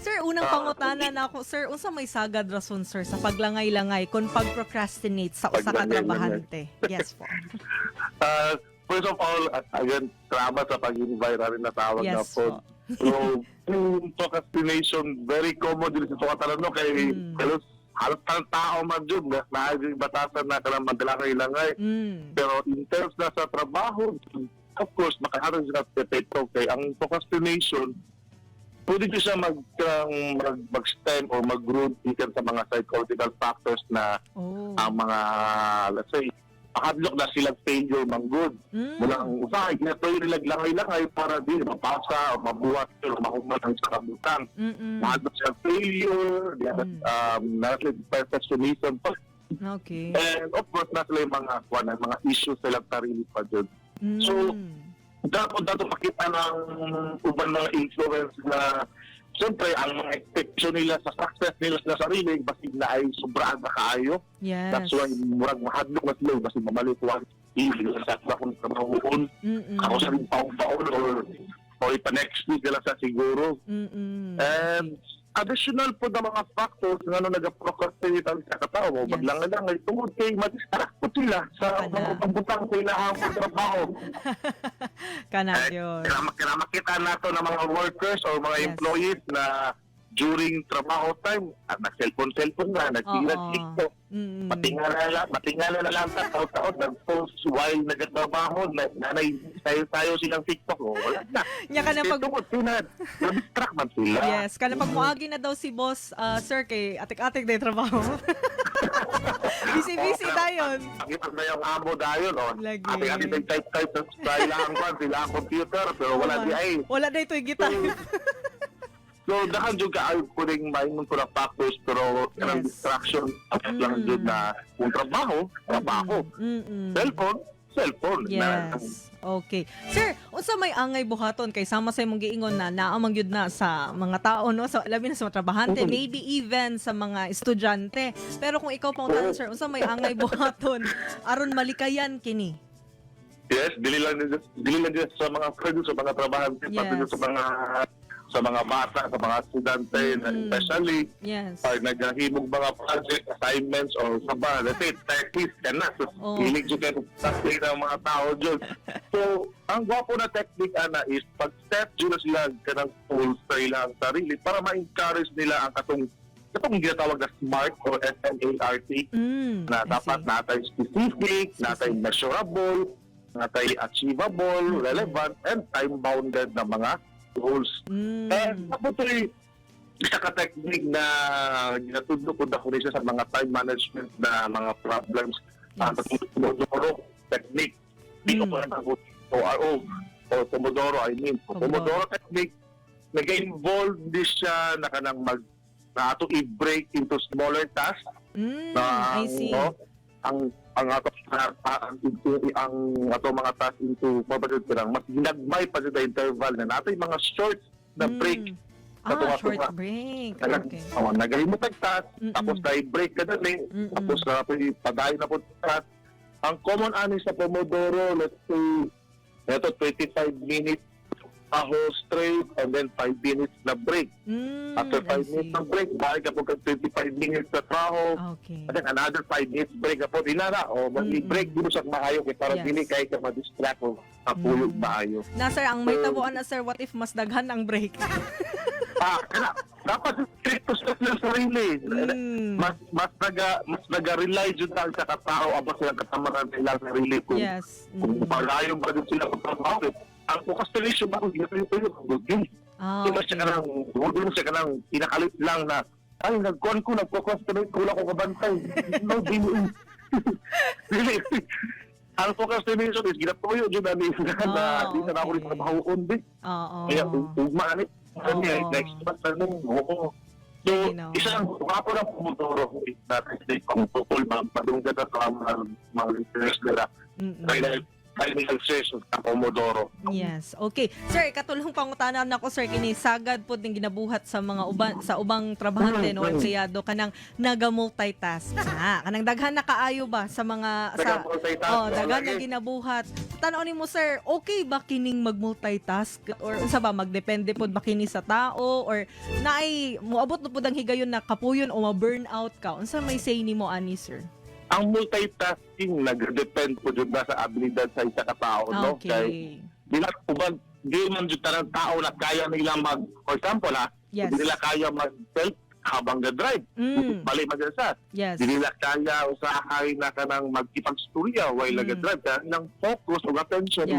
Sir, unang pangutana na ako, sir, unsa may sagad rason, sir, sa paglangay-langay kon pag-procrastinate sa usa ka Paglangay-langay. trabahante? Yes po. First of all, again, salamat sa pag-invite namin na tawag na Yes po. po. So, yung procrastination, very common din sa katalan, no? Kay halos, halos ang tao man dyan, na na batasan na kanang maglangay-langay. Pero in terms na sa trabaho, of course, makaharoon sila sa epekto. Kay ang procrastination, pwede ko siya mag-stem or mag-root gikan sa mga psychological factors na ang mga, let's say, pakadlok na silang failure man good. Walang usahay, ginatoy nila langay-langay para di mapasa o mabuhat o mahuman ang sa kabutang. Mahadlok silang failure, di nasa perfectionism pa. And of course, nasa yung mga, kuwan, mga issues silang sarili pa dyan. So, dapat dato makita ng uban mga influence na siyempre ang mga expectation nila sa success nila sa sarili basig na ay sobrang na kaayo. That's why murag mahadlok na sila basig mamalik wa hindi sa akong trabahoon. Ako sa rin paon or ipa next week na lang sa siguro. And additional po na mga factors nga no nag-procrastinate ang sa katao mo maglangan lang ay tungod kay ma-distract po sila sa Kana. mga pambutang sa ilahang trabaho. Kana Eh, yun. Kaya makita nato ng mga workers or mga employees na during trabaho time, at nag-cellphone-cellphone na, nagtira TikTok, matingala na lang sa taon-taon, nag-post while nagtatrabaho, na, nanay, tayo-tayo silang TikTok, oh, wala na. Nya ka na Eh, pag tungod sila, na-distract man sila. Yes, kana pag moagi na daw si boss, sir, kay atik-atik day trabaho. Busy-busy dayon. Pakita na yung amo dayon, oh. Lagi. Ate-ate type-type sa ilang kwan, sila ang computer, pero wala di ay. Wala day to'y gitar. So, dakan jud ka ay kuning maingon ko na factors pero kanang distraction tapos lang jud na kung trabaho, trabaho. Cellphone, cellphone. Yes. Okay. Sir, unsa may angay buhaton kay sama sa imong giingon na naa man gyud na sa mga tao, no, sa labi na sa mga trabahante, maybe even sa mga estudyante. Pero kung ikaw pang tanon, sir, unsa may angay buhaton aron malikayan kini? Yes, dili lang din sa mga friends, sa mga trabahante, pati din sa mga bata, sa mga estudyante, na especially pag naghahimog mga project assignments or sa ba, let's say, thesis ka na. So, hilig jud kayo sa ng mga tao dyan. So, ang gwapo na technique, ana, is pag-set jud na sila kanang tools sa ilang sarili para ma-encourage nila ang katong ginatawag na SMART or SMART na I dapat see. natay specific, natay measurable, natay achievable, relevant, and time-bounded na mga goals. And tapos ito'y isa ka technique na ginatudlo ko na siya sa mga time management na mga problems. Ang Pomodoro technique. Di ko pa ORO o Pomodoro, I mean. So, Pomodoro. Pomodoro technique, nag-involve din siya na kanang mag na ato i-break into smaller tasks na I see. no, ang ato ang ato mga task into mabadod ka lang mas ginagmay pa sa interval na natay mga short na break. Ah, Katunga-tunga. short break. Oh, nagahimo tag task tapos na break ka dali tapos na padayon na po task. Ang common ani sa Pomodoro, let's say eto 25 minutes aho straight and then 5 minutes na break. After I 5 minutes see. na break, balik ka po kag 25 minutes sa trabaho. And then another 5 minutes break na po. Di na na. O, mag-break di mo siya maayo. Kaya para dili kay ka ma-distract o mapulog maayo. Na sir, ang may tabuan na sir, what if mas daghan ang break? Ah, kana, dapat strict to sa ilang sarili. Mas naga-rely jud tayo sa katao abas silang katamaran sa ilang sarili kung kung palayo ba din sila pagtrabaho. Eh. Ang procrastination ba kung ginatuyo-tuyo, good yun. Di ba siya kanang, huwag mo siya kanang pinakalit lang na, ay, nagkuhan ko, nag-procrastinate ko lang ko kabantay. No, dili. Dili. Ang procrastination is ginatuyo dyan na nila na di na ako rin trabahoon din. Kaya ugma ni. Ano niya, next month na nung, oo. So, Lagi, no? isang wapo ng Pomodoro natin kung tukol madunggan na sa mga listeners nila. Kaya final session sa Pomodoro. Yes. Okay. Sir, katulong pangutana nako, sir, kini sagad pod ning ginabuhat sa mga uban sa ubang trabahante no empleyado kanang naga-multitask na. Kanang daghan na kaayo ba sa mga sa Naga-multitask, Oh, oo, daghan na lagi. ginabuhat. Tanaw nimo, sir, okay ba kining mag-multitask or unsa ba, magdepende pod ba kini sa tao or naay moabot na pod ang higayon na kapuyon o ma-burn out ka? Unsa may say nimo ani, sir? Ang multitasking nagdepend po jud na sa abilidad sa isa ka tao, no? Kay di na uban di man jud tanang tao na kaya nila mag, for example ha, di nila kaya mag self habang ga-drive. Bali man siya. Di nila kaya usahay na kanang magkipagstorya while naga-drive. Kaya ilang focus o attention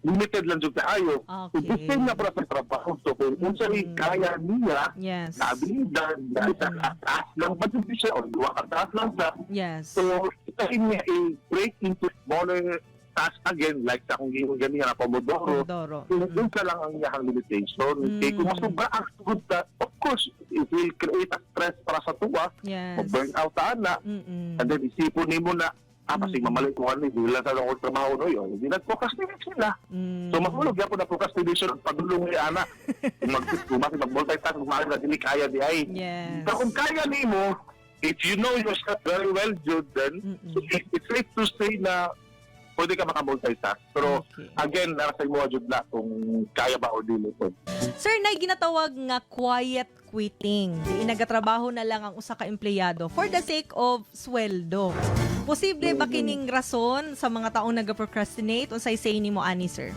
limited lang jud kaayo. So, the same na para sa trabaho. So, kung unsa kaya niya, na abilidad, na isa ka task lang ba jud siya or duha ka task lang sa. So, ito niya i-break into smaller task again, like sa akong giingon ganiha na Pomodoro. Pomodoro. Kung unsa lang ang iyang limitation. Kay kung masubra ang sugod ka, of course, it will create a stress para sa tuwa, mag-burn out ta na, and then isipon nimo na, kasi mamali ko ano, hindi lang sa akong trabaho no yun. Hindi nag-procrastinate sila. So mahulog gyapon na procrastination ang padulong ni ana. Kung mag-multitask, kung maaari na dili kaya di ay. Pero kung kaya nimo, if you know yourself very well, Jude, then it's safe to say na pwede ka maka-multitask. Pero again, nasa imo jud na kung kaya ba o dili po. Sir, nay ginatawag nga quiet quitting. Di nagatrabaho na lang ang usa ka empleyado for the sake of sweldo. Posible ba kining rason sa mga taong nag-procrastinate? Unsay say nimo ani, sir?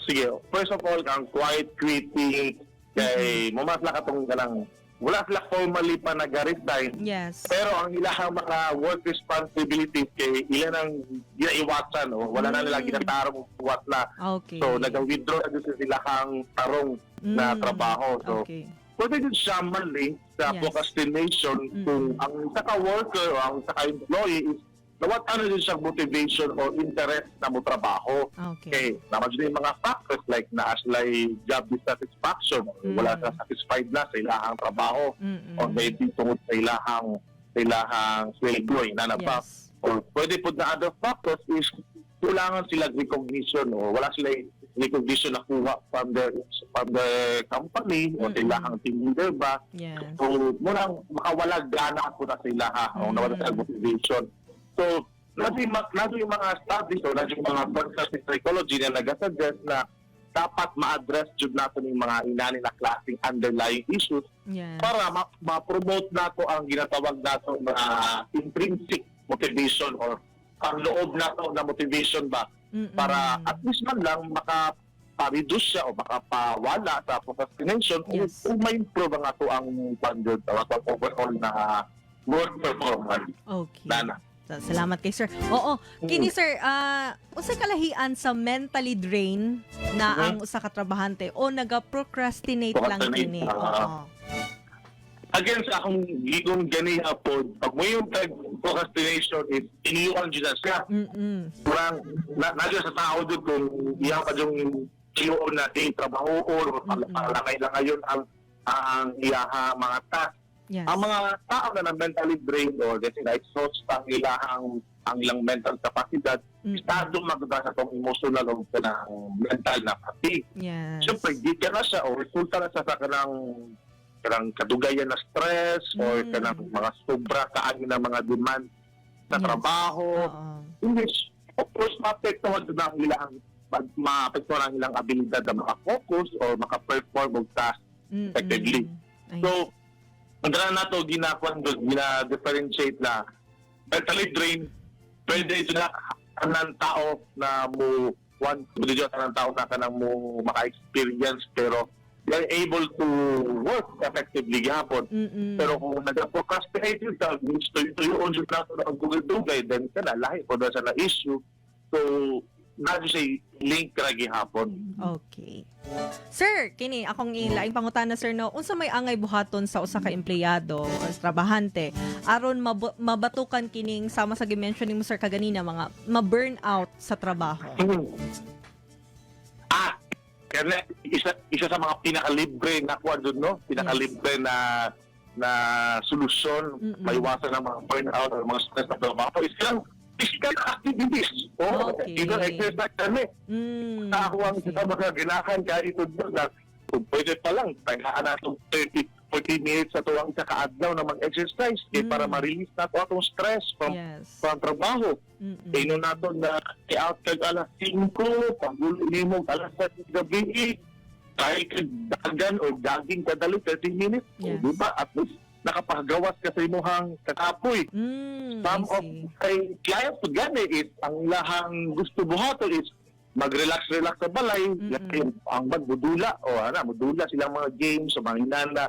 Sige. First of all, ang quiet quitting kay mo mas katong kanang wala sila formally pa nag-resign. Pero ang ilahang mga work responsibilities kay ilan ang ginaiwasan, no? Wala na nila ginatarong wat na. So nag-withdraw na jud sila ang tarong na trabaho. So pwede din siya mali sa procrastination kung ang isa ka worker o ang isa ka employee is nawat ano din siyang motivation or interest na mo trabaho. Okay, naman din yung mga factors like naa sila'y job dissatisfaction, or wala sa satisfied na sa ilahang trabaho or maybe tungod sa ilahang sweldo na na ba. Or pwede po na other factors is kulangan sila recognition o wala sila recognition na kuha from their company o sa ilahang team leader ba. So, murang makawala gana po na sila ha, o nawala sila motivation. So, nasa yung mga studies o nasa yung mga process in psychology na nag-suggest na dapat ma-address jud nato yung mga inani na klaseng underlying issues para ma-promote nato ang ginatawag nato na intrinsic motivation or ang loob nato na motivation ba para at least man lang maka pa-reduce siya o makapawala sa procrastination o ma-improve ang ato ang standard o ato ang overall na work performance. Nana. Salamat kay sir. Oo, kini sir, unsay kalahian sa mentally drain na ang usa ka trabahante o naga-procrastinate lang Procrastinate, kini? ah. Again, sa akong gigon ganiha po, pag mo yung tag procrastination is iniyuan jud na siya. Parang na sa tao jud kung iya pa yung tiyo na di trabaho or palangay lang ngayon ang iyaha mga task. Ang mga tao na na mentally drained or kasi na-exhaust ang ilang mental kapasidad, estado magda sa tong emotional o kanang mental na fatigue. Siyempre, di ka na siya o resulta na siya sa kanang kadugayan na stress or kanang mga sobra kaagi na mga demand sa trabaho. In which, of course, maapektuhan na ang ilang maapektuhan ang ilang abilidad na maka-focus or maka-perform og task effectively. So, ang dala nato ginakuan doon, gina-differentiate na mentally drained, pwede ito na tanan tao na mo one, pwede dyan tanan tao na kanang mo maka-experience pero they are able to work effectively gihapon. Pero kung nag-procrastinate yun ka, gusto ito yung jud nato na dugay-dugay, then kana lahi po na sa na issue. So, na siya link ra gihapon. Okay. Sir, kini akong ilaing pangutana, sir, no, unsa may angay buhaton sa usa ka empleyado o sa trabahante aron mabatukan kining sama sa gi-mention nimo, sir, kaganina, mga ma-burn out sa trabaho? Kaya isa sa mga pinakalibre na kuan dun, no? Pinakalibre na na solusyon maiwasan ang mga burnout or mga stress na trabaho is yung physical activities. Oh, either exercise kami. Sa ako ang sa mga ginahan kaya ito doon na kung pwede pa lang, tagaan na itong 30 40 minutes sa tuwang isa kaadlaw na mag-exercise kay para ma-release nato atong stress from from trabaho. Kay nato na i-out kag alas 5, pag-uli nimo alas 7 gabi, kahit kag dagan o jogging kadali 30 minutes, o, di ba? At least nakapagawas ka sa imuhang kakapoy. Some I of see. kay clients to gani is ang lahang gusto buhaton is mag-relax-relax sa balay, ang magmudula o ana mudula silang mga games o mga inana.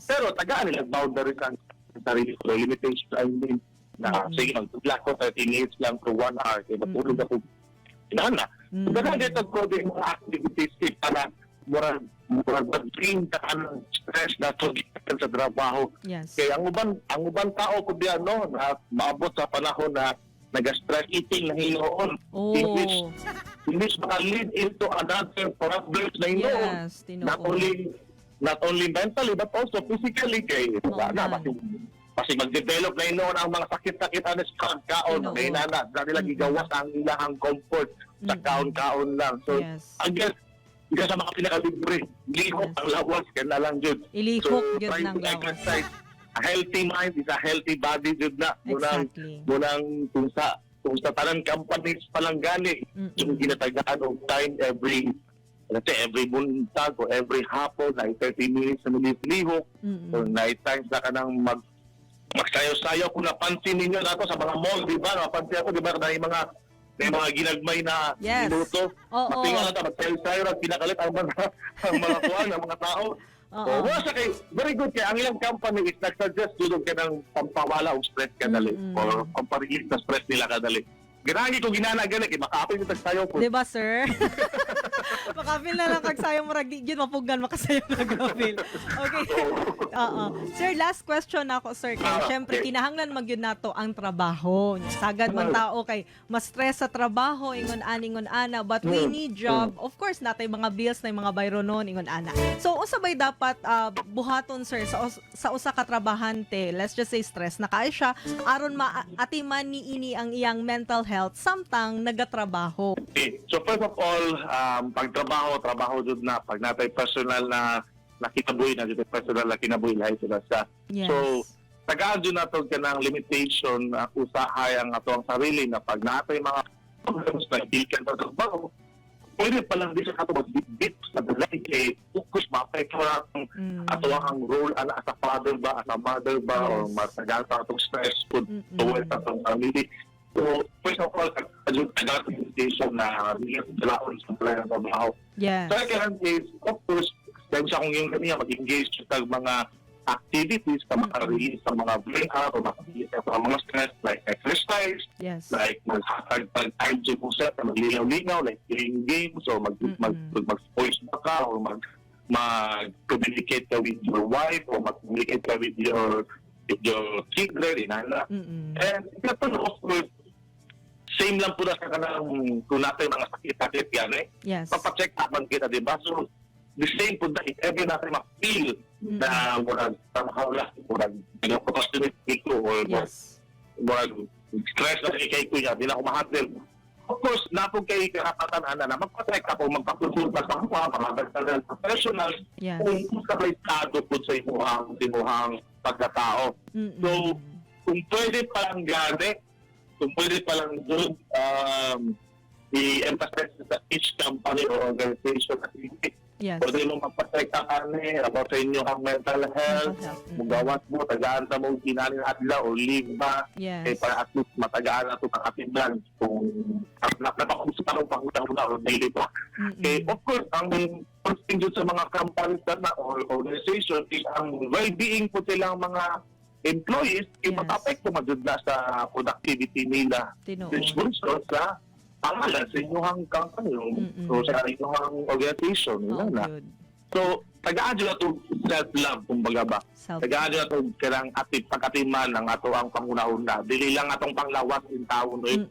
Pero tagaan nila boundaries ang sarili ko, limitations, I mean, na sige, magdula ko 30 minutes lang to 1 hour kay matulog ako inana. So daghan dito ko din mga activities kay para murag murag mag-drain ka ng stress na to gikan sa trabaho. Kaya ang uban tao ko biya, no, na maabot sa panahon na naga-stress eating na hinuon. English maka-lead into another problems na hinuon. Yes, Not tinuod. only mentally but also physically kay Oo na man. Kasi mag-develop na hinuon ang mga sakit-sakit ano sa pagkaon, kay nana, na nila gigawas ang ilahang comfort sa kaon-kaon lang. So, again, isa sa mga pinakalibre, lihok ang lawas, kaya na lang jud. Ilihok So, gyud try ng to lawas. exercise. A healthy mind is a healthy body jud na. Munang munang kung sa tanan companies pa lang gani yung ginatagaan og time every, let's say, every buntag o every hapon na 30 minutes na lihok or night times na kanang magsayaw-sayaw. Kung napansin ninyo nato sa mga mall, di ba? Napansin ako, di ba, na yung mga ginagmay na minuto. Matinga na ta, magsayaw-sayaw, at pinakalit ang mga kuwan, ang mga tao. Oh, wala siya kay very good kay ang ilang company is nag-suggest jud kay ng pampawala og stress kadali or pampa-release na stress nila kadali. Ganahan ko ginana gani kay makaapil ko tagsayaw ko. Di ba, sir? Makapil na lang kag sayo, murag di gyud mapugan makasayo na gapil. Okay. Oo. Sir, last question na ako, sir. Kay syempre kinahanglan magyud nato ang trabaho. Sagad man tao kay mas stress sa trabaho, ingon ani, ingon ana, but we need job. Of course, natay mga bills na mga bayronon, ingon ana. So, unsa bay dapat buhaton, sir, sa usa ka trabahante? Let's just say stress na kaayo siya aron maatiman ni ini ang iyang mental health samtang nagatrabaho. Okay. So first of all, pagtrabaho, trabaho jud na. Pag natay personal na nakinabuhi na jud, personal na kinabuhi lahi sila sa. So, tagaan jud nato kanang limitation na usahay ang ato ang sarili na pag natay mga problems na gikan sa trabaho, pwede pa lang di sa kato magbitbit sa dalay kay focus maapekto na atong ato ang role ana as a father ba, as a mother ba, or matagal pa atong stress pud towards atong family. So, first of all, tagaan limitation na dili dalaon sa balay ng trabaho. Second is, of course, dahil sa kung yung kaniya, mag-engage sa mga activities na maka-release sa mga brain out o maka-release sa mga stress like exercise, like maghatag pag time sa imong self, maglinaw-linaw, like playing games or mag-voice ba ka or mag-communicate ka with your wife or mag-communicate ka with your children, inana. And ikatlo, of course, same lang po na sa kanang kung natin mga sakit-sakit yan eh. Papacheck up man kita, di ba? So, the same po na if ever natin ma-feel na murag somehow lang, murag procrastinate ko or murag stress na kay ko niya, di na ako ma-handle. Of course, napog kay karapatan ana na magpa-check up o magpakonsulta sa mga medical professionals kung sa may estado po sa imuhang pagkatao. So, kung pwede palang gani, kung pwede palang doon, i-emphasize sa each company or organization at hindi. Pwede mo magpa-check up ani about sa inyong mental health, Mental health. Mugawas mo, tagaan sa mo kinanin adlaw o leave ba, eh, para at least matagaan na ito ang atiman kung napakusap ka ng panguna-una or daily ba. Eh, of course, ang first thing dun sa mga companies na or organization is ang well-being po silang mga employees, yung maka-apekto man jud na sa productivity nila. Tinuod. Which also sa pangalan sa inyong company o sa inyong organization. Yun Oo, na. yun. So, tagaan jud ato self-love, kumbaga ba. Self. Tagaan jud ato kanang atip pagkatiman ang ato ang panguna-una. Dili lang atong panglawas in taon, no?